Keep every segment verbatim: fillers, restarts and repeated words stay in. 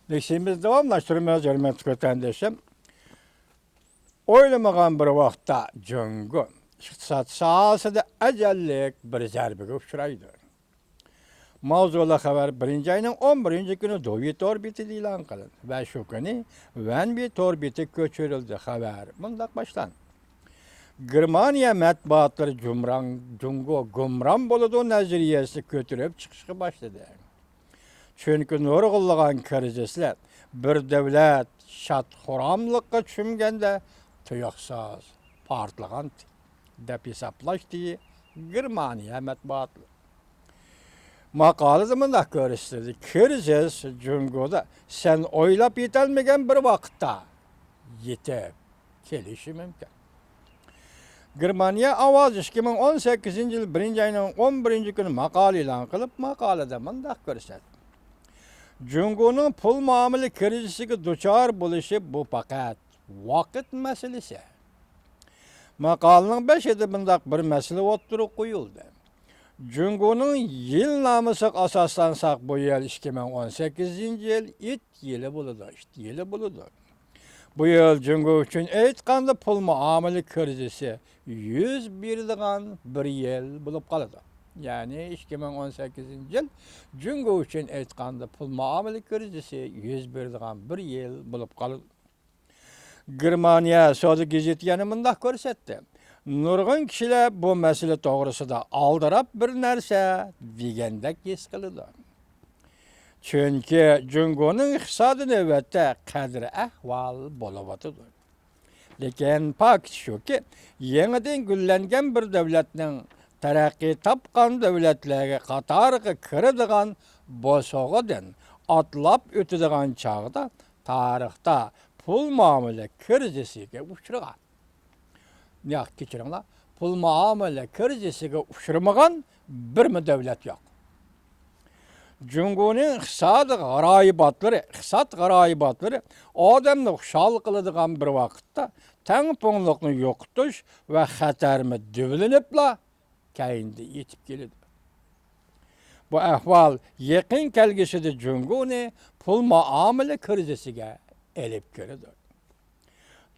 لېكسىيىمىزنى داۋاملاشتۇرىمىز، ھۆرمەتلىك ۋەتەندىشىم. ئويلىمىغان بىر ۋاقىتتا جۇڭگو ئىقتىساد ساھەسىدە ئەجەللىك بىر زەربىگە ئۇچرايدۇ. ماۋزۇلۇق خەۋەر بىرىنچى ئاينىڭ ئون بىرىنچى كۈنى دوۋى تور بېتىدە ئېلان قىلىندى ۋە شۇ كۈنى ۋەنبى تور بېتىگە كۆچۈرۈلدى. خەۋەر مۇنداق باشلاندى. گېرمانىيە مەتبۇئاتلىرى جۇمراڭ، جۇڭگو گۇمران بولىدۇ نەزەرىيەسىنى كۆتۈرۈپ چىقىشقا باشلىدى. چۈنكى نۇرغۇنلىغان كىرىزىسلەر بىر دۆلەت شاد-خۇراملىققا چۆمگەندە تۇيۇقسىز پارتلىغانتى، دەپ ھېسابلاشتى گېرمانىيە مەتبۇئاتلىرى. ماقالىدە مۇنداق كۆرسىتىلدى: كىرىزىس جۇڭگودا سەن ئويلاپ يېتەلمىگەن بىر ۋاقىتتا يېتىپ كېلىشى مۇمكىن. گېرمانىيە ئاۋازى ئىككى مىڭ ئون سەككىزىنچى يىل بىرىنچى ئاينىڭ ئون بىرىنچى كۈنى ماقالە ئېلان قىلىپ، ماقالىدە مۇنداق كۆرسەتتى: جۇڭگونىڭ پۇل مۇئامىلە كىرىزىسىگە دۇچار بولۇشى بۇ پەقەت ۋاقىت مەسىلىسى. ماقالىنىڭ بېشىدا مۇنداق بىر مەسىلە ئوتتۇرىغا قويۇلدى: جۇڭگونىڭ يىلنامىسىغا ئاساسلانساق، بۇ يىل ئىككى مىڭ ئون سەككىزىنچى يىل ئىت يىلى بولىدۇ، ئىت يىلى بولىدۇ. بۇ يىل جۇڭگو ئۈچۈن ئېيتقاندا پۇل مۇئامىلە كىرىزىسى يۈز بېرىدىغان بىر يىل بولۇپ قالىدۇ. يەنى ئىككى مىڭ ئون سەككىزىنچى يىل جۇڭگو ئۈچۈن ئېيتقاندا پۇل مۇئامىلە كىرىزىسى يۈز بېرىدىغان بىر يىل بولۇپ قالىدۇ. گېرمانىيە سودا گېزىتى يەنە مۇنداق كۆرسەتتى: نۇرغۇن كىشىلەر بۇ مەسىلە توغرىسىدا ئالدىراپ بىر نەرسە دېگەندەك ھېس قىلىدۇ. چۈنكى جۇڭگونىڭ ئىقتىسادى نۆۋەتتە قەدرى ئەھۋال بولۇۋاتىدۇ. لېكىن پاكىت شۇكى، يېڭىدىن گۈللەنگەن بىر دۆلەتنىڭ تەرەققىي تاپقان دۆلەتلەرگە قاتارىغا كىرىدىغان بوسۇغىدىن ئاتلاپ ئۆتىدىغان چاغدا تارىختا پۇل مۇئامىلە كىرىزىسىگە ئۇچرىغان. ياق، كەچۈرۈڭلار، پۇل مۇئامىلە كىرىزىسىگە ئۇچرىمىغان بىرمۇ دۆلەت يوق. جۇڭگونىڭ ئىقتىساد غارايىباتلىرى، ئىقتىساد غارايىباتلىرى ئادەمنى خۇشال قىلىدىغان بىر ۋاقىتتا تەڭپۇڭلۇقنى يوقىتىش ۋە خەتەرمۇ دۈۋلىنىپلا كەينىدىن يېتىپ كېلىدۇ. بۇ ئەھۋال يېقىن كەلگۈسىدە جۇڭگونى پۇل مۇئامىلە كىرىزىسىگە ئېلىپ كېلىدۇ.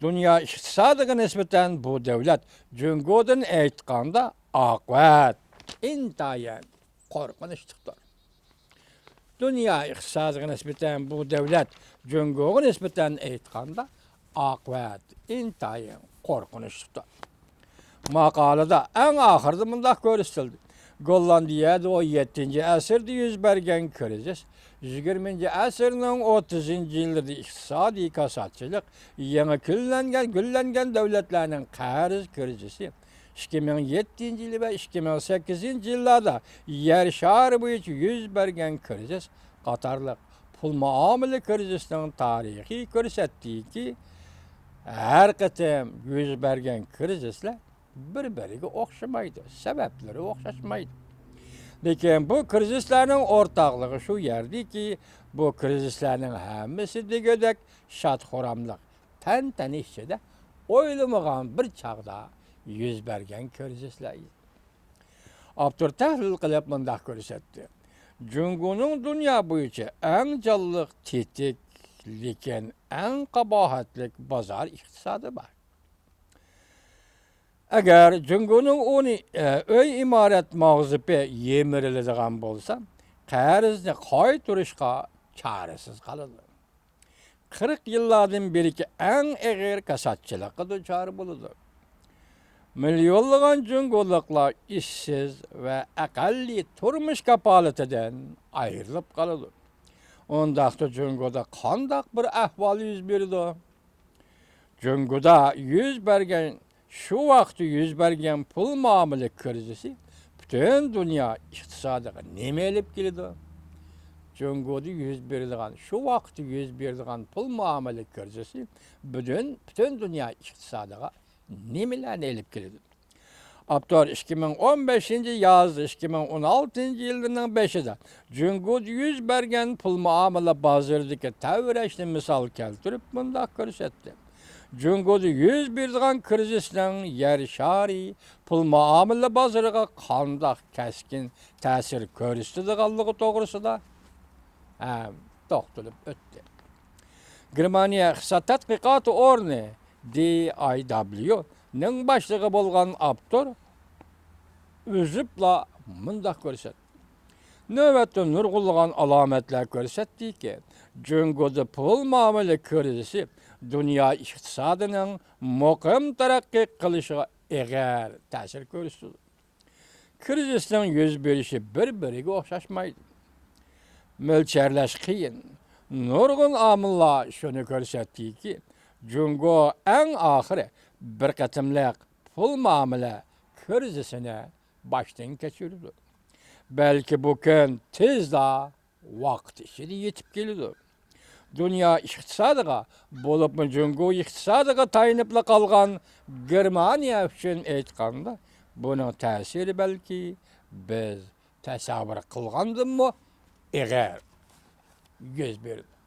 دۇنيا ئىقتىسادىغا نىسبەتەن بۇ دۆلەت جۇڭگودىن ئېيتقاندا ئاقىۋەت ئىنتايىن قورقۇنچلۇقتۇر. دۇنيا ئىقتىسادىغا نىسبەتەن بۇ دۆلەت جۇڭگوغا نىسبەتەن ئېيتقاندا ئاقىۋەت ئىنتايىن قورقۇنچلۇقتۇر. ماقالىدا ئەڭ ئاخىرىدا مۇنداق كۆرسىتىلدى: گوللاندىيەدە ئون يەتتىنچى ئەسىردە يۈز بەرگەن كىرىزىس يىگىرمىنچى ئەسىرنىڭ ئوتتۇزىنچى يىللىرىدا ئىقتىسادىي كاساتچىلىق، يېڭى گۈللەنگەن، گۈللەنگەن دۆلەتلەرنىڭ قەرز كىرىزىسى، ئىككى مىڭ يەتتىنچى يىلى ۋە ئىككى مىڭ سەككىزىنچى يىللاردا يەر شارى بويىچە يۈز بەرگەن كىرىزىس قاتارلىق پۇل مۇئامىلە كىرىزىسىنىڭ تارىخى كۆرسەتتىكى، ھەر قېتىم يۈز بەرگەن كىرىزىسلار بىر-بىرىگە ئوخشىمايدۇ، سەۋەبلىرى ئوخشاشمايدۇ. لېكىن بۇ كىرىزىسلارنىڭ ئورتاقلىقى شۇ يەردىكى، بۇ كىرىزىسلارنىڭ ھەممىسى دېگۈدەك شاد-خۇراملىق، تەنتەنە ئىچىدە ئويلىمىغان بىر چاغدا يۈز بەرگەن كىرىزىسلار ئىدى. ئاپتور تەھلىل قىلىپ مۇنداق كۆرسەتتى: جۇڭگونىڭ دۇنيا بويىچە ئەڭ جانلىق، تېتىك، لېكىن ئەڭ قاباھەتلىك بازار ئىقتىسادى بار. ئەگەر جۇڭگونىڭ ئۇنى، ئە، ئۆي ئىمارەت ماغزىپى يىمىرىلىدىغان بولسا، قەرزنى قايتۇرۇشقا چارىسىز قالىدۇ. قىرىق يىللاردىن بېرىكى ئەڭ ئېغىر كاساتچىلىققا دۇچار بولىدۇ. مىليونلىغان جۇڭگولۇقلار ئىشسىز ۋە ئەقەللىي تۇرمۇش كاپالىتىدىن ئايرىلىپ قالىدۇ. ئۇنداقتا جۇڭگودا قانداق بىر ئەھۋال يۈز بېرىدۇ؟ جۇڭگودا يۈز بەرگەن، شۇ ۋاقىتتا يۈز بەرگەن پۇل مۇئامىلە كىرىزىسى پۈتۈن دۇنيا ئىقتىسادىغا نېمە ئېلىپ كېلىدۇ؟ جۇڭگودا يۈز بېرىدىغان، شۇ ۋاقىتتا يۈز بېرىدىغان پۇل مۇئامىلە كىرىزىسى بۈگۈن پۈتۈن دۇنيا ئىقتىسادىغا نېمىلەرنى ئېلىپ كېلىدۇ؟ ئاپتور ئىككى مىڭ ئون بەشىنچى ياز، ئىككى مىڭ ئون ئالتىنچى يىللىرىنىڭ بېشىدا جۇڭگودا يۈز بەرگەن پۇل مۇئامىلە بازىرىدىكى تەۋرەشنى مىسال كەلتۈرۈپ مۇنداق كۆرسەتتى: جۇڭگودا يۈز بېرىدىغان كىرىزىسنىڭ يەر شارى پۇل مۇئامىلە بازىرىغا قانداق كەسكىن تەسىر كۆرسىتىدىغانلىقى توغرىسىدا ھەم توختىلىپ ئۆتتى. گېرمانىيە ئىقتىساد تەتقىقاتى ئورنى، دى ئاي دابليۇ نىڭ باشلىقى بولغان ئاپتور ئۈزۈپلا مۇنداق كۆرسەتتى: نۆۋەتتە نۇرغۇنلىغان ئالامەتلەر كۆرسەتتىكى، جۇڭگودا پۇل مۇئامىلە كىرىزىسى دۇنيا ئىقتىسادىنىڭ مۇقىم تەرەققىي قىلىشىغا ئېغىر تەسىر كۆرسىتىدۇ. كىرىزىسنىڭ يۈز بېرىشى بىر-بىرىگە ئوخشاشمايدۇ. مۆلچەرلەش قىيىن. نۇرغۇن ئامىللار شۇنى كۆرسەتتىكى، جۇڭگو ئەڭ ئاخىرى بىر قېتىملىق پۇل مۇئامىلە كىرىزىسىنى باشتىن كەچۈرىدۇ. بەلكى بۇ كۈن تېزلا ۋاقىت ئىچىدە يېتىپ كېلىدۇ. دۇنيا ئىقتىسادىغا، بولۇپمۇ جۇڭگو ئىقتىسادىغا تايىنىپلا قالغان گېرمانىيە ئۈچۈن ئېيتقاندا، بۇنىڭ تەسىرى بەلكى بىز تەسەۋۋۇر قىلغاندىنمۇ ئېغىر يۈز بېرىدۇ.